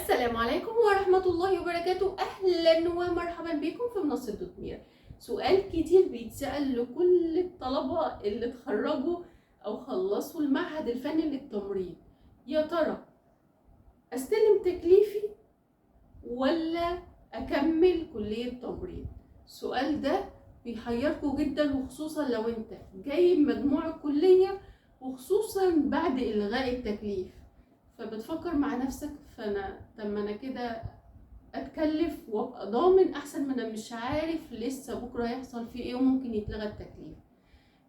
السلام عليكم ورحمة الله وبركاته. أهلا ومرحبا بكم في منصة دوت ميرا. سؤال كتير بيتسأل لكل الطلبة اللي اتخرجوا أو خلصوا المعهد الفني للتمريض: يا ترى أستلم تكليفي ولا أكمل كلية تمريض؟ السؤال ده بيحيركوا جدا، وخصوصا لو انت جايب مجموع الكلية، وخصوصا بعد إلغاء التكليف. فبتفكر مع نفسك، فانا طب ما انا كده اتكلف وابقى ضامن احسن ما انا مش عارف لسه بكره هيحصل فيه ايه وممكن يتلغى التكليف.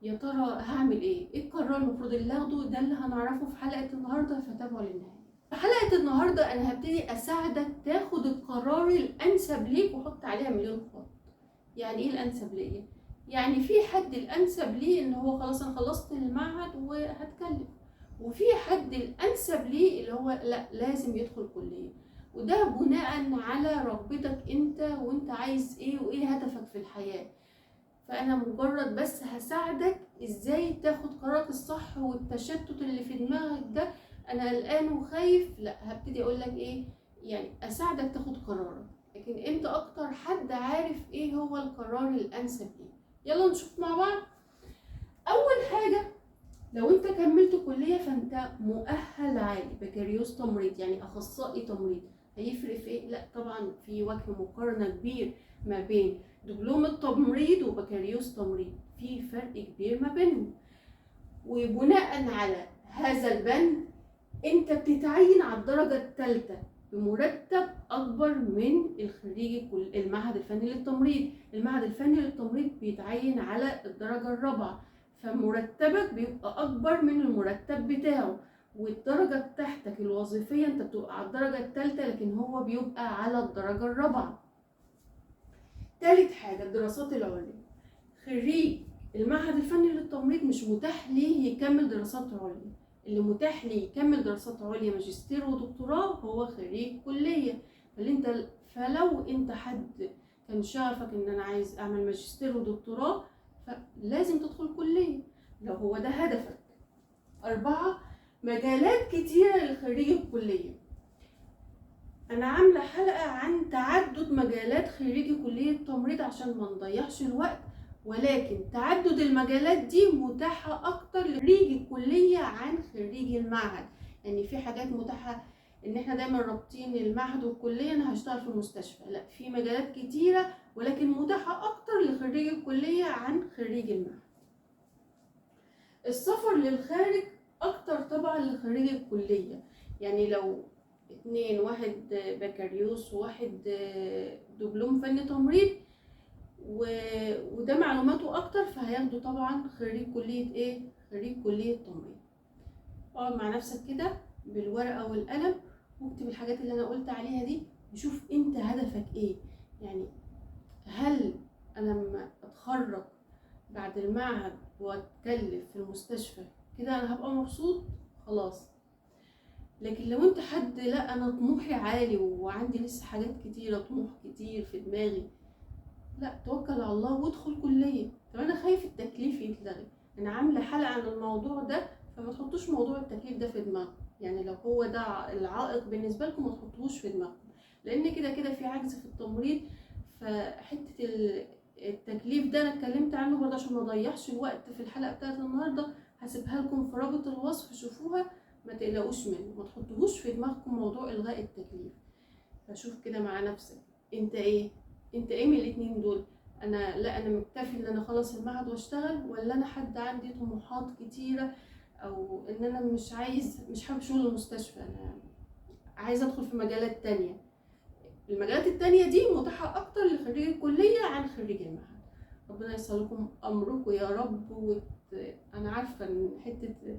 يا ترى هعمل ايه؟ ايه القرار المفروض اللي اخده؟ ده اللي هنعرفه في حلقة النهارده، فتابعوا للنهاية. في حلقة النهارده انا هبتدي اساعدك تاخد القرار الانسب ليك، وحط عليها مليون خط. يعني ايه الانسب ليا؟ يعني في حد الانسب ليه ان هو خلاص انا خلصت المعهد وهتكلف، وفي حد الانسب ليه اللي هو لا لازم يدخل كليه، وده بناء على رغبتك انت، وانت عايز ايه وايه هدفك في الحياة. فانا مجرد بس هساعدك ازاي تاخد قرارك الصح، والتشتت اللي في دماغك ده انا قلقان وخايف، لا هبتدي اقول لك ايه، يعني اساعدك تاخد قرارك، لكن انت اكتر حد عارف ايه هو القرار الانسب ليه. يلا نشوف مع بعض. اول حاجة، لو انت كملت كلية فانت مؤهل عالي، بكالوريوس تمريض يعني اخصائي تمريض. هيفرق في ايه؟ لا طبعا في وجه مقارنة كبير ما بين دبلوم التمريض وبكالوريوس تمريض، في فرق كبير ما بينهم. وبناء على هذا البند انت بتتعين على الدرجة الثالثة بمرتب اكبر من الخريج المعهد الفني للتمريض. المعهد الفني للتمريض بيتعين على الدرجة الرابعة، فمرتبك بيبقى اكبر من المرتب بتاعه، والدرجة بتاعتك الوظيفية انت بتبقى على الدرجة الثالثة، لكن هو بيبقى على الدرجة الرابعة. تالت حاجة، الدراسات العليا. خريج المعهد الفني للتمريض مش متاح ليه يكمل دراسات عليا، اللي متاح ليه يكمل دراسات عليا ماجستير ودكتوراه هو خريج كلية. فلو انت حد كان شغفك ان انا عايز اعمل ماجستير ودكتوراه، فلازم تدخل كلية لو هو ده هدفك. 4، مجالات كتيرة لخريج الكلية. أنا عاملة حلقة عن تعدد مجالات خريج كلية التمريض عشان ما نضيعش الوقت، ولكن تعدد المجالات دي متاحة أكتر لخريج الكلية عن خريج المعهد. يعني في حاجات متاحة إن إحنا دايما رابطين المعهد والكلية، أنا هشتغل في المستشفى، لا في مجالات كتيرة ولكن متاحة أكتر لخريج الكلية عن خريج المعهد. السفر للخارج أكتر طبعا لخريج الكلية، يعني لو 2، واحد بكالوريوس وواحد دبلوم فني تمريض وده معلوماته أكتر، فهياخدوا طبعا خريج كلية إيه؟ خريج كلية تمريض. اقعد مع نفسك كده بالورقة والقلم واكتب الحاجات اللي أنا قلت عليها دي، وشوف أنت هدفك إيه. يعني هل أنا لما أتخرج بعد المعهد وأتكلف في المستشفى كده أنا هبقى مبسوط؟ خلاص. لكن لو أنت حد لا أنا طموحي عالي وعندي لسه حاجات كتيرة، طموح كتير في دماغي، لا توكل على الله وادخل كلية. طب أنا خايف التكليف يتلغي، أنا عاملة حلقة عن الموضوع ده، فما تحطوش موضوع التكليف ده في دماغكم. يعني لو هو ده العائق بالنسبة لكم ما تحطوهوش في دماغكم، لأن كده كده في عجز في التمريض. فحتة التكليف ده أنا اتكلمت عنه برضه عشان ما اضيعش الوقت في الحلقة بتاعت النهاردة، هسيبها لكم في رابط الوصف، شوفوها، ما تقلقوش منه، ما تحطوهوش في دماغكم موضوع إلغاء التكليف. فشوف كده مع نفسك انت ايه، انت ايه من الاتنين دول؟ انا لا انا مكتفي ان انا اخلص المعهد واشتغل، ولا انا حد عندي طموحات كتيرة، او ان انا مش عايز، مش حابب شغل المستشفى، انا عايز ادخل في مجالات تانية. المجالات التانية دي متاحة اكتر لخريج الكلية عن خريج المعهد. ربنا ييسر لكم امركم يا رب. انا عارفة ان حتة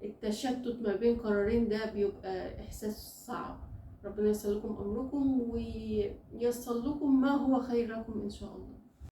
التشتت ما بين قرارين ده بيبقى احساس صعب. ربنا ييسر لكم امركم وييسر لكم ما هو خير لكم ان شاء الله.